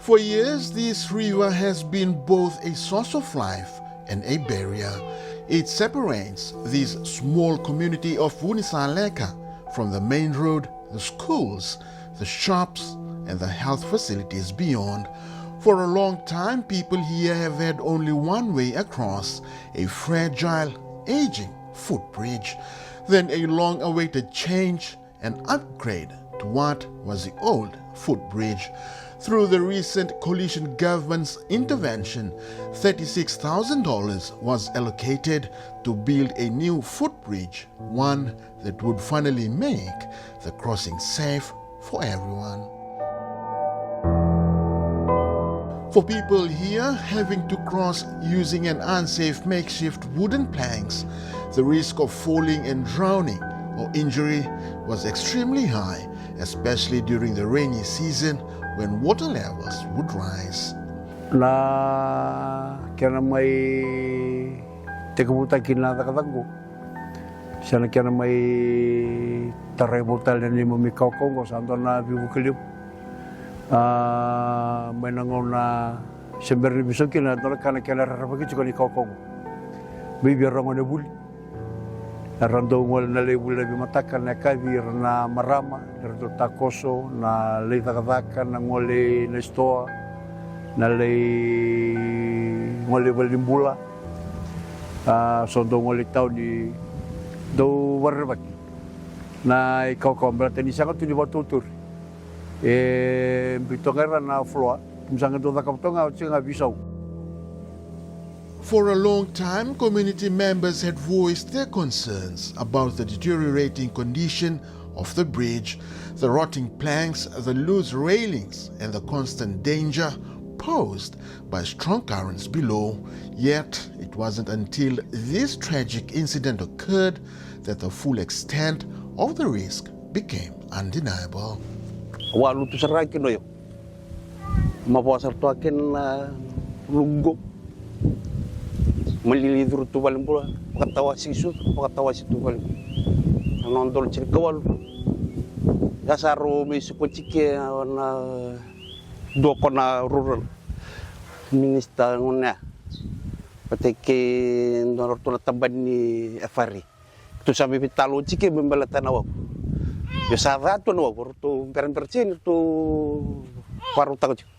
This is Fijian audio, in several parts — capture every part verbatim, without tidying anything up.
For years, this river has been both a source of life and a barrier. It separates this small community of Vunisaleka from the main road, the schools, the shops, and the health facilities beyond. For a long time, people here have had only one way across, a fragile, aging footbridge. Then a long-awaited change, an upgrade to what was the old footbridge. Through the recent coalition government's intervention, thirty-six thousand dollars was allocated to build a new footbridge, one that would finally make the crossing safe for everyone. For people here, having to cross using an unsafe makeshift wooden planks, the risk of falling and drowning or injury was extremely high, especially during the rainy season when water levels would rise. Na kena mai tekivutaki na cakacaka qo, se na kena mai tarai vou tale na neimami kawakawa qo, sa dua na veivuke levu. A, mai na gauna se bera ni veisau kina, e dua na ka na kena rerevaki tiko ni kawakawa qo. Mai vei ira na gonevuli, era dau gole na lai vuli na veimataka, na yakavi ira na marama, era dau takoso na lai cakacaka, na gole na sitoa, na lai gole valenibula. A, so dau gole tauni, dau vakarerevaki na ikawakawa baleta ni sega tu ni vakatautori. E biu toka ga ira na floor, keimami sa qai dau cakava toka ga, oti ga veisau. For a long time, community members had voiced their concerns about the deteriorating condition of the bridge, the rotting planks, the loose railings, and the constant danger posed by strong currents below. Yet, it wasn't until this tragic incident occurred that the full extent of the risk became undeniable. Au a lutu sara ga kina o yau. Mavoa sara tu ga kina na luqu qo. Malili curu tu valenibula, vakatawasi sucu, vakatawasi tu valenibula. Na nona dolo tinikawalu. Ia sa rau mai sokoti ke na dua ko na rural minister gona ya. Vata kei dua na ratou na tabana ni F R A. Ratou sa mai veitalanoa tiko me baleta na wavu. Io sa ca tu na wavu, ratou berabera tiko ni ratou vakarautaka tiko.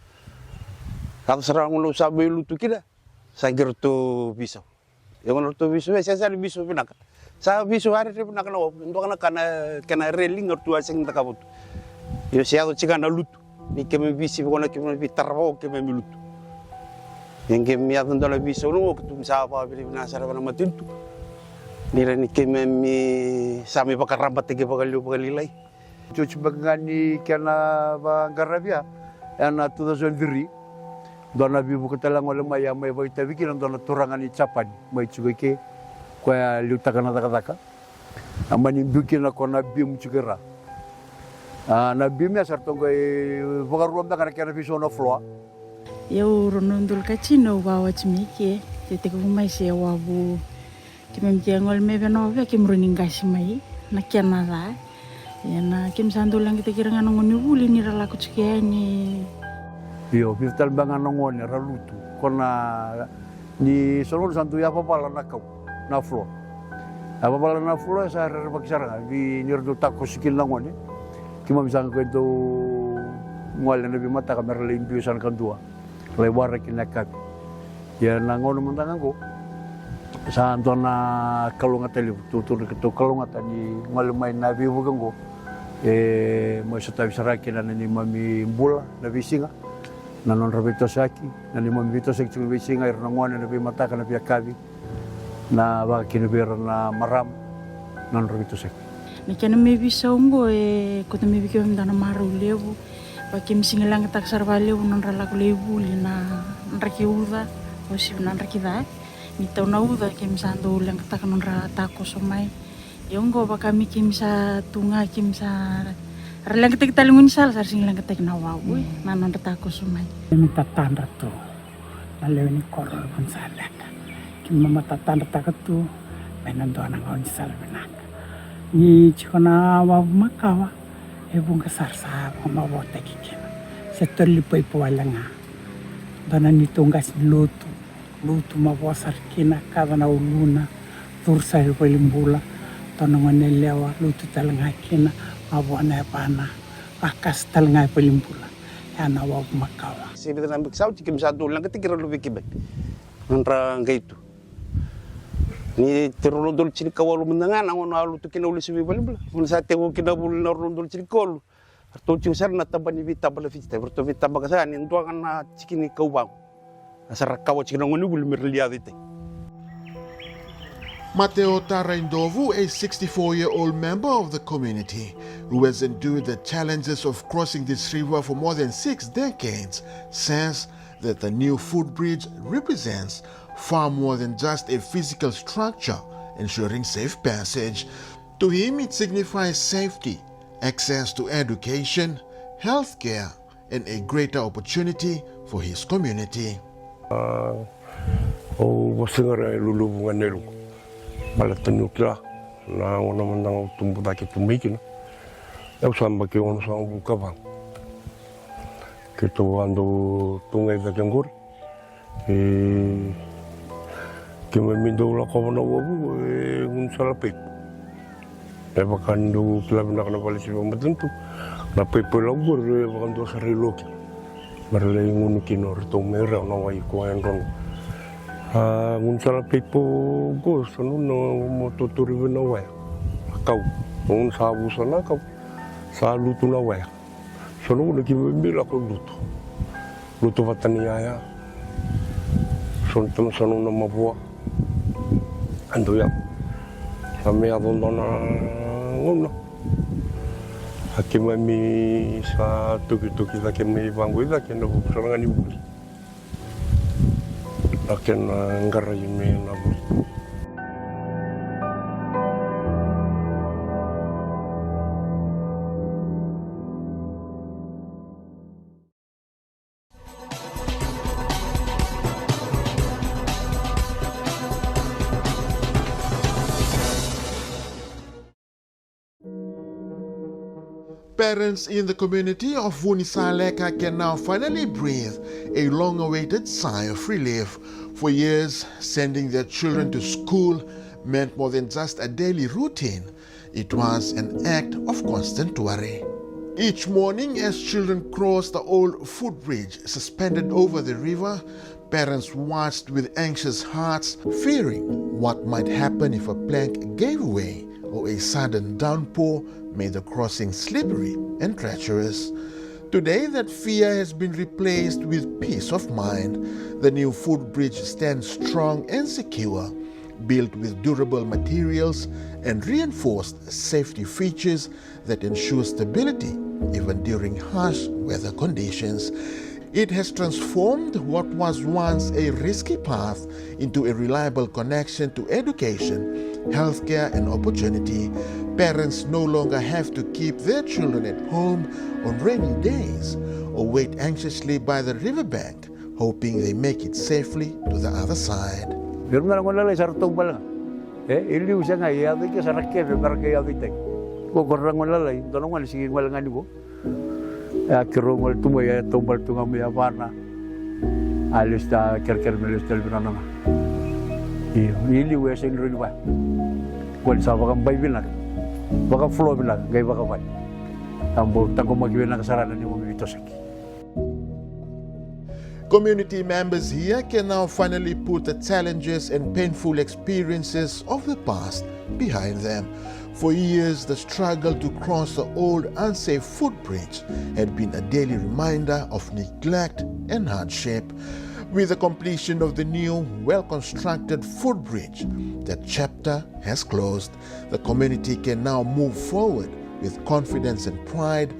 Yaco sara ga na gauna au sa mai lutu kina, sa qai ratou veisau. Io gauna ratou veisau, e sega sara ni veisau vinaka. Sa veisau a rairai vinaka na wavu, dua ga na ka na kena railing ratou a sega ni cakava tu. Io se yaco tiko ga na lutu. Ni keimami veisau vei koya na keimami veitaravaki keimami lutu. Ia keimami yaco dua na veisau na oqo keitou sa vakavinavinaka sara vei na matanitu. Ni rawa ni keimami sa mai vakarabataki vakalevu vakalailai. Oti beka ga ni kena vaqaravi ya, ena two thousand three. Dua na veivuke tale a gole mai, a mai vakaitavi kina dua na turaga ni Japani mai tiko i ke, koya liutaka na cakacaka. A mani biu kina ko na bimu tiko i ra. A, na bimu ya sa ratou qai vakarua beka na kena veisau na floor. Io, rua na udolu ka tini au vakawati mai ke, ke tekivu mai se wavu. Keimami ke gole mai vei na wavu ya keimami rawa ni qasi mai na kena ca. Ia na keimami sa dau leqataki ira ga na gonevuli ni ra lako tiko yani. Io, vica tale beka ga na gone ra lutu. Ko na ni so na gauna sa dau yavavala na kau, na floor. Yavavala na floor sa rerevaki sara ga vei ni ra dau takoso kina na gone. Keimami sa qai dau gole na veimataka me ra lai biu sara ga kadua, lai waraki na yakavi. Ia na gauna mada ga qo sa dua na kalougata levu, tou, tou, tou kalougata ni gole mai na veivuke qo. E mai sotavi sara kina na neimami bula na veisiga, na nodra veitosoyaki, na neimami veitosoyaki tiko na veisiga, ira na gone na veimataka, na veiyakavi, na vaka kina vei ira na marama, na nodra veitosoyaki. Na kena mai veisau qo e kauta mai vei keimami dua na marau levu. Vaka keimami sega ni leqataka sara vakalevu na nodra lako lai vuli na draki uca, o sivi na draki ca. Ni tau na uca keimami sa dau leqataka na nodra takoso mai. Ia qo vaka me keimami sa tu ga, keimami sa ra leqataki tale gaunisala, sa ra sega ni leqataki na wavu, e, na nodra takoso mai. Keimami tatadra tu na lewe ni koro e Vunisaleka. Keimami tatadrataka tu me na dua na gaunisala vinaka. Ni tiko na wavu makawa, e vuqa sara sa vakamavotaki kina. Se toli paipo wale ga. Dua na neitou qase ni lotu, lotu mavoa sara kina, kaca na uluna, curu sara i valenibula. Dua na gone yalewa, lotu tale ga kina, mavoa na yavana, vakasa tale ga i valenibula. Ya na wavu makawa. Se vica na yabaki sa oti keimami sa dau leqataki ira na luvei keimami, nodra qai tu. Ni tiko rua na udolu tinikawalu mada ga na gauna a lotu kina o Lesuvi i valenibula. Gauna sa tekivu kina vuli na rua na udolu tinikawalu, ratou tiko sara na taba ni veitaba na Viti Tavi, ratou veitabaka sara ni dua ga na tiki ni kauvaqo. A sa ra kawa tiko na gonevuli me ra lai yaco i tai. Mateo Taraidovu, a sixty-four-year-old member of the community who has endured the challenges of crossing this river for more than six decades, says that the new footbridge represents far more than just a physical structure ensuring safe passage. To him, it signifies safety, access to education, healthcare, and a greater opportunity for his community. Au vosota ga e luluvu ga na yaloqu. Baleta niu kila na gauna mada ga au tubu cake tu mai kina, au sa yabaki onosagavulu ka va. Keitou a dau tu ga i cake qori. E, keimami dau lakova na wavu e gunu sala paipo. E vaka ni dau kila vinaka na vale ni sivi matanitu, na paipo e lako qori e vakadua sara i loki. Me ra lai gunu kina o ratou mai Rewa na wai ko Yadrono. A gunu sala paipo qo sa nona mo toturi vei na waya. A kau, gunu sa vusa na kau, sa lutu na waya. So na gauna keimami lako lutu, lutu vata na iyaya. So na tama sa nona mavoa. A dau yaco, sa mai yaco dua na gauna, a keimami sa tokitoki cake mai vaqo i cake ena vuku sara ga ni vuli. Na kena qarai me na vuli. Parents in the community of Vunisaleka can now finally breathe a long-awaited sigh of relief. For years, sending their children to school meant more than just a daily routine. It was an act of constant worry. Each morning, as children crossed the old footbridge suspended over the river, parents watched with anxious hearts, fearing what might happen if a plank gave way or a sudden downpour made the crossing slippery and treacherous. Today, that fear has been replaced with peace of mind. The new footbridge stands strong and secure, built with durable materials and reinforced safety features that ensure stability even during harsh weather conditions. It has transformed what was once a risky path into a reliable connection to education, healthcare, and opportunity. Parents no longer have to keep their children at home on rainy days or wait anxiously by the riverbank, hoping they make it safely to the other side. Vei ira na gone lalai sa ra taubale ga. E, i liu se ga e yaco i ke sa ra keve me ra qai yaco i tai. Ko, ko ra gone lalai, dua na gone sega ni gole ga ni ko. E a keirau gole tu mai, e taubale tu ga mai yavana. A lesu ta kerekere me lesu tale vei nona ga. Io, i liu e sega ni rawa ni vaya. Ko ni sa vakabai vinaka, vakaflow vinaka, qai vakavale. A bau taqomaki vinaka sara na neimami veitosoyaki. Community members here can now finally put the challenges and painful experiences of the past behind them. For years, the struggle to cross the old, unsafe footbridge had been a daily reminder of neglect and hardship. With the completion of the new, well-constructed footbridge, that chapter has closed. The community can now move forward with confidence and pride,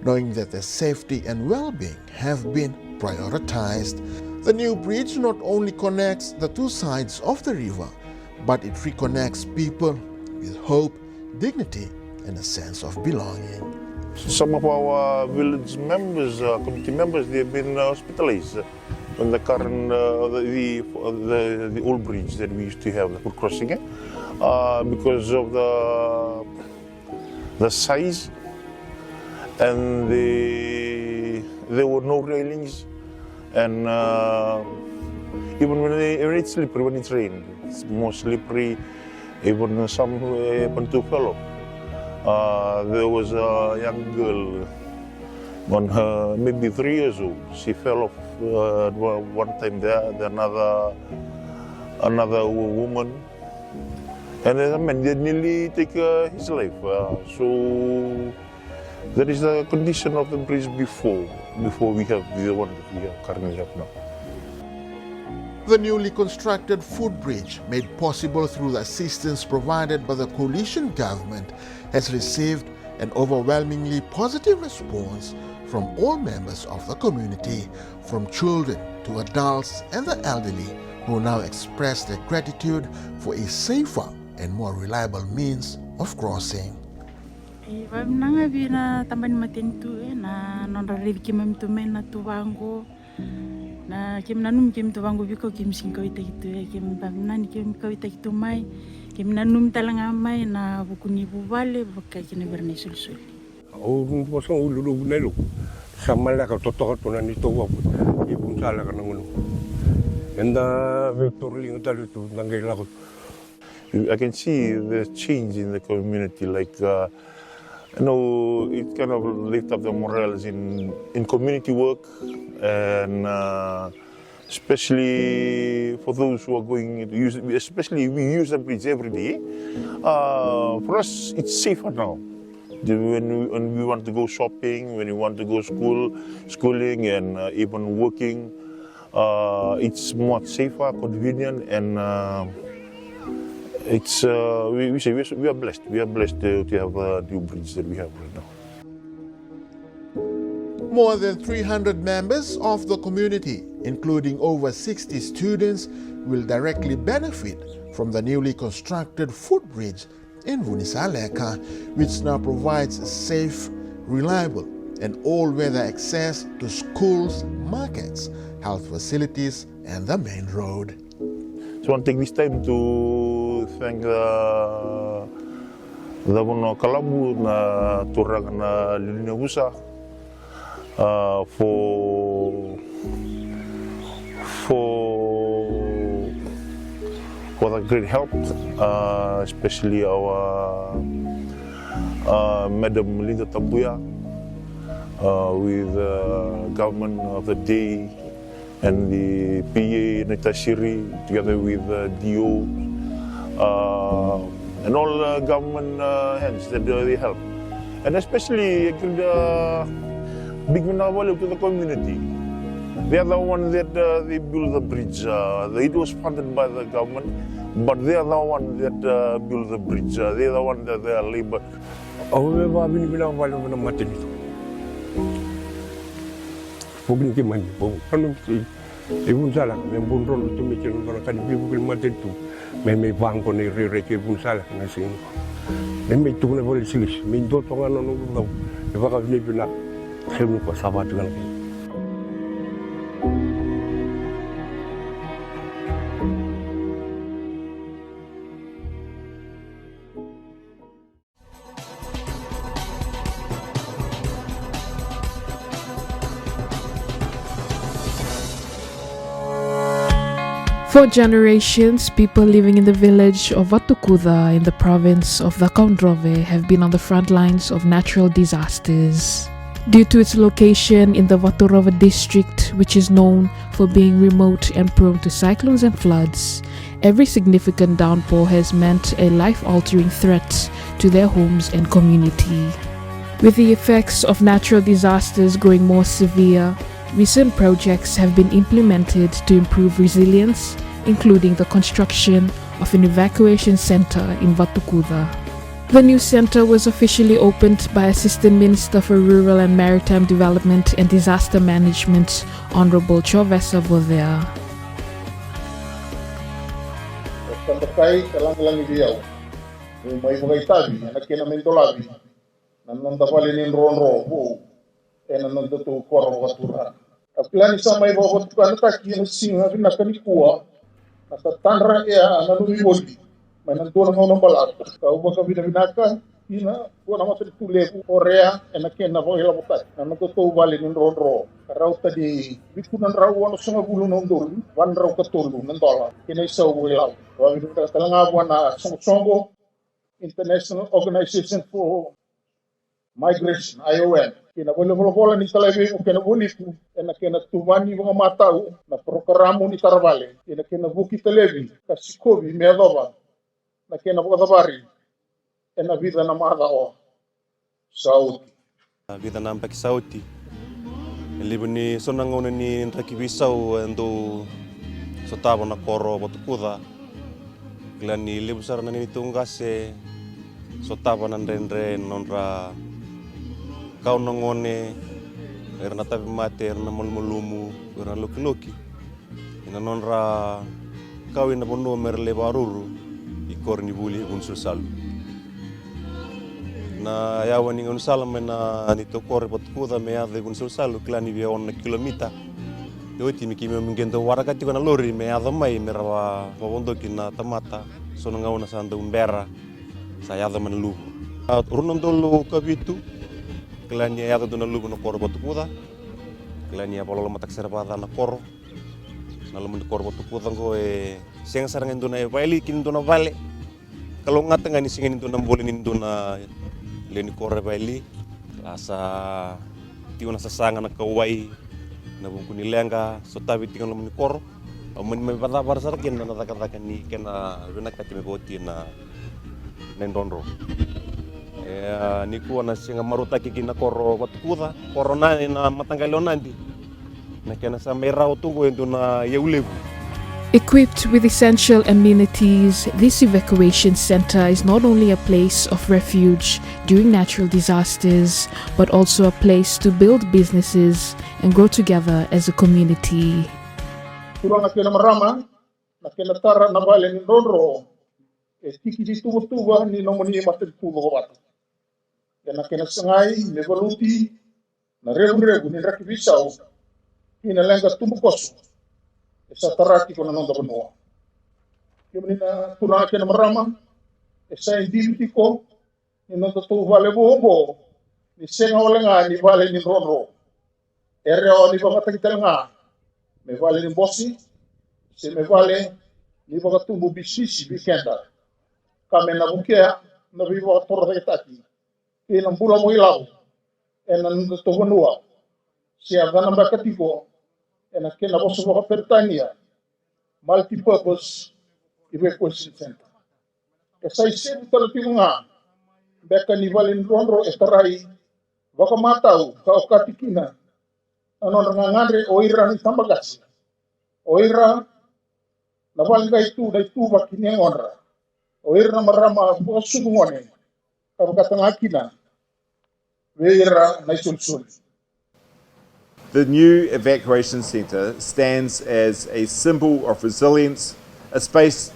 knowing that their safety and well-being have been prioritized. The new bridge not only connects the two sides of the river, but it reconnects people with hope, dignity, and a sense of belonging. Some of our village members, uh, community members, they have been, uh, hospitalized when the current, uh, the, the, the, the old bridge that we used to have, the foot crossing, eh? Uh, because of the the size, and the, there were no railings. And uh, even when, they, when it's slippery, when it's rain, it's more slippery. Even some uh, happen to fell off. Uh, there was a young girl on her maybe three years old. She fell off uh, one time there. Then another another woman, and then a man they nearly take uh, his life. Uh, so that is the condition of the bridge before, before we have the one that we have currently have now. The newly constructed footbridge, made possible through the assistance provided by the coalition government, has received an overwhelmingly positive response from all members of the community, from children to adults and the elderly, who now express their gratitude for a safer and more reliable means of crossing. E, vavinaka vei na taba ni matanitu e na nodra raici keimami tu mai na tuvaqu. Na keimami nanumi keimami tuvaqu vei koya keimami sega ni kauaitaki tu e, keimami vavinaka ni keimami kauaitaki tu mai. Keimami nanumi tale ga mai na vuku ni vuvale vaka kina vei ira na isolisoli. Au rudu vasa ga ulu lovu na iloku. Sa maleka totoka tu na neitou vavu. E vunsala ka na gunu. Eda veitoroliga tale tu na qai lako. I can see the change in the community, like uh, you know, it kind of lift up the morals in in community work, and uh, especially for those who are going to use, especially we use the bridge every day. Uh, for us, it's safer now. The- When we, when we want to go shopping, when we want to go school, schooling, and uh, even working, uh, it's much safer, convenient, and uh, it's uh, we, we say we, we are blessed. We are blessed to, to have a new bridge that we have right now. More than three hundred members of the community, including over sixty students, will directly benefit from the newly constructed footbridge in Vunisaleka, which now provides safe, reliable, and all-weather access to schools, markets, health facilities, and the main road. So I want to take this time to thank the, the Governor Kalabu, na turaga na Liliu ni Yavusa, uh, for for for the great help, uh, especially our uh, Madam Linda Tabuya, uh, with the government of the day and the P A Naitasiri together with the D O, uh, and all uh, government uh, hands that uh, they help. And especially uh, big vinaka vakalevu to the community. They are the one that uh, they build the bridge. Uh, it was funded by the government, but they are the one that uh, build the bridge. Uh, they are the one that they are labor. Au me vavinavinaka vakalevu na matanitu. Vukini keimami, vau. Anu si e vunsala me bau drodro tu me kina dua na ka ni veivuke ni matanitu me mai vaqo na irairai kei vunsala na siga ni kua. Me mai tukuna vakalesilesi me dua toka ga na noqu cau e vakavinavinaka. Semu ni kua sa vatu ga na kai. For generations, people living in the village of Vatukuca in the province of Cakaudrove have been on the front lines of natural disasters. Due to its location in the Vaturova district, which is known for being remote and prone to cyclones and floods, every significant downpour has meant a life-altering threat to their homes and community. With the effects of natural disasters growing more severe, recent projects have been implemented to improve resilience, including the construction of an evacuation centre in Vatukuca. The new centre was officially opened by Assistant Minister for Rural and Maritime Development and Disaster Management, Honourable Chovesa Vocea. Ka dakai ka lagilagi vei au, meu mai vakaitavi ena kena me dolavi na noda vale ni drodro vou ena nodatou koro vakaturaga. Au kila ni sa mai vakavatukanataki ena siga vinaka nikua na tatadra e a nanumi voli mai na dua na gauna balavu. Kau vakavinavinaka Ina vua na matanitu levu o Rea ena kena vakailavotaki na nodatou vale ni drodro, ka rauta ni vitu na drau onosagavulu na udolu va na drau ka tolu na dola kei na isau vakailavo. Vakavinavinaka tale ga vua na soqosoqo International Organization for Migration, I O M, kei na valenivolavola ni Talai Veivuke ena Vualiku ena kena tuvani vakamatau na parokaramu ni tara vale kei na kena vuki talevi ka sikovi me yacova na kena vakacavari ena vica na macawa sa oti. Vica na yabaki sa oti, e levu ni so na gauna ni draki veisau e dau sotava na koro Vatukuca. Kila ni levu sara na neitou qase sotava na dredre ena nodra kau na gone, ira na tauvimate, ira na malumalumu, ira na lokiloki, ena nodra kau ina vanua me ra lai vakaruru i koronivuli e Vunasalusalu. Na yawa ni gaunisala mai na neitou koro e Vatukuca me yaco i Vunasalusalu, kila ni via ono na kilomita. E oti me keimami qai dau waraka tiko na lori me yaco mai me ra va-, vavodoki na tamata. So na gauna sa dau bera, sa yaco mai na luvu. A, rua na udolu ka vitu, kila ni a yaco dua na luvu na koro Vatukuca. Kila ni a vakalolomataka sara vakaca na koro. Na loma ni koro Vatukuca oqo e sega sara ga ni dua na vale, kei ni dua na vale. Kalougata ga ni sega ni dua na bole ni dua na lewe ni koro e vale. A sa tiko na sasaga, na kauwai, na vuku ni leqa, sotavi tiko na loma ni koro. Au mani mai vakacavara sara kina na cakacaka ni kena vinakati me vauti na, na idrodro. E, a, nikua na siga marautaki ki na koro Vatukuca, koro na, na mataqali o Nadi. Na kena sa mai rawa tu oqo e dua na iyau levu. Equipped with essential amenities, this evacuation centre is not only a place of refuge during natural disasters, but also a place to build businesses and grow together as a community. Turaga kei na marama, na kena tara na vale ni drodro e tiki ni tuvatuva ni nomuni matanitu Vakovata. Ena kena sagai me valuti na revurevu ni draki veisau kei na leqa tubukoso e sa tara tiko na noda vanua. Kemuni na turaga kei na marama, e sa idivi tiko ni nodatou vale vou oqo ni sega wale ga ni vale ni drodro. E rawa ni vakayagataki tale ga me vale ni bose se me vale ni vakatubu bisinisi vei keda, ka me na vukea na veivakatorocaketaki kei na bula vakailavo ena nodatou vanua, se a cana beka tiko ena kena vosa vakaperitania Multipurpose Evacuation Centre. E sa isevu tale tiko ga beka ni vale ni drodro e tarai vakamatau ka okati kina na nodra gagadre o ira na itabaqase, o ira na vale qai tu na ituvaki ni yagodra, o ira na marama vakasucu gone, ka vakataga kina vei ira na isolisoli. The new evacuation centre stands as a symbol of resilience, a space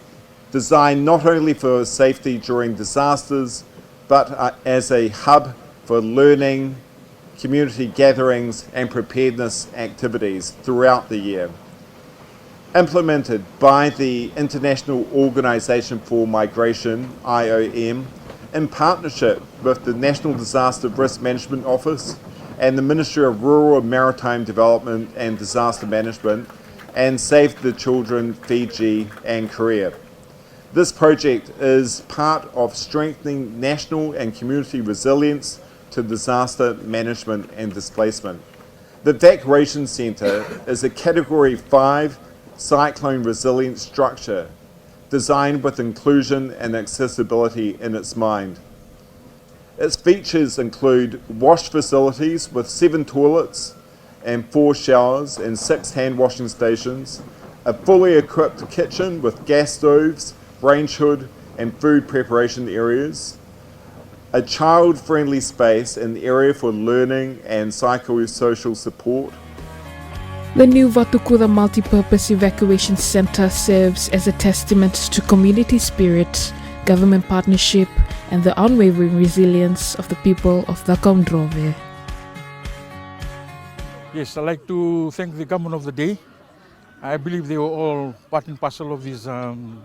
designed not only for safety during disasters, but, uh, as a hub for learning, community gatherings and preparedness activities throughout the year. Implemented by the International Organisation for Migration, I O M, in partnership with the National Disaster Risk Management Office and the Ministry of Rural and Maritime Development and Disaster Management, and Save the Children Fiji and Korea. This project is part of strengthening national and community resilience to disaster management and displacement. The Evacuation Centre is a Category five cyclone resilience structure designed with inclusion and accessibility in its mind. Its features include wash facilities with seven toilets and four showers and six hand washing stations, a fully equipped kitchen with gas stoves, range hood and food preparation areas, a child-friendly space and area for learning and psychosocial support. The new Vatukuca Multipurpose Evacuation Centre serves as a testament to community spirit, government partnership, and the unwavering resilience of the people of Cakaudrove. Yes, I'd like to thank the government of the day. I believe they were all part and parcel of this, um,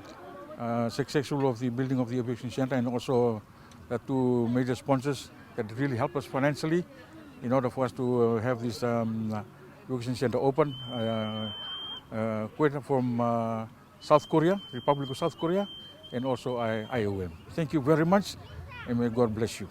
uh, successful of the building of the evacuation centre, and also the two major sponsors that really help us financially in order for us to uh, have this um, uh, Education Center open. Uh, uh, Quetta from uh, South Korea, Republic of South Korea, and also I- IOM. Thank you very much, and may God bless you.